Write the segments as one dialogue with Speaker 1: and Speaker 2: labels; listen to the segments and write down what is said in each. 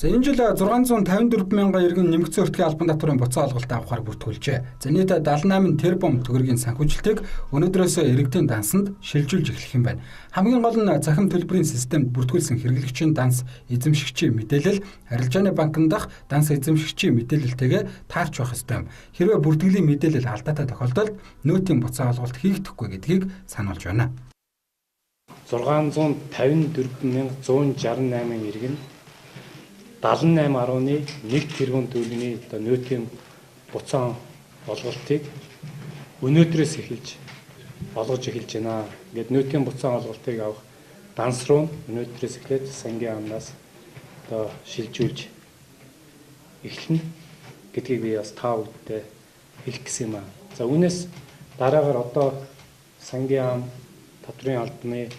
Speaker 1: За, энэ жил 654 мянган иргэн нэмэгдсэн өртгийн албан татварын буцаан олголт авахар бүртгүүлжээ. За, нийт 78 тэрбум төгрөгийн санхүүжилтийг өнөөдрөөс иргэдийн дансанд шилжүүлж эхлэх юм байна. Хамгийн гол нь цахим төлбөрийн системд бүртгүүлсэн хэрэглэгчийн данс эзэмшигчийн мэдээлэл арилжааны банкн дахь данс эзэмшигчийн мэдээлэлтэйгээ таарч байх ёстой юм. Хэрвээ бүртгэлийн мэдээлэл алдаатай тохиолдолд нөөтийн буцаан олголт хийгдэхгүй гэдгийг сануулж байна.
Speaker 2: 654,168 иргэн 78.1 тэрбум төгрөгийн одоо нөөтийн буцаан олголтыг өнөөдрөөс эхэлж олгож эхэлж байна. Ингээд нөөтийн буцаан олголтыг авах данс руу өнөөдрөөс эхлээд сангийн яамнаас одоо шилжүүлж эхэлнэ гэдгийг би бас та бүхэндээ хэлэх гэсэн юм аа. За, үүнээс дараагаар одоо сангийн яам, татврын албаны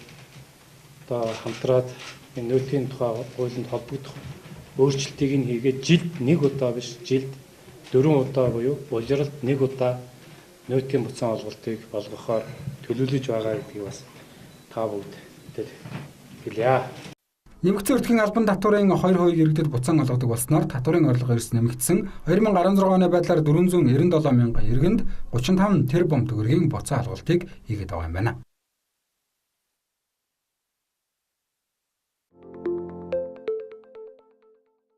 Speaker 2: одоо хамтраад энэ нөөтийн тухай хуулинд холбогдох өөрчлөлтийг нь хийгээд жилд нэг удаа биш, жилд 4 удаа буюу улиралд нэг удаа нөөтийн буцаан олголтыг олгохоор төлөвлөж байгаа гэдгийг бас та бүгдэд хэлье.
Speaker 1: Нэмэгдсэн өртгийн албан татварын 2% иргэдэд буцаан олгодог болсноор татварын орлого эрс нэмэгдсэн. 2016 оны байдлаар 497 мянган иргэнд 35 тэрбум төгрөгийн буцаан олголтыг хийгээд байгаа юм байна.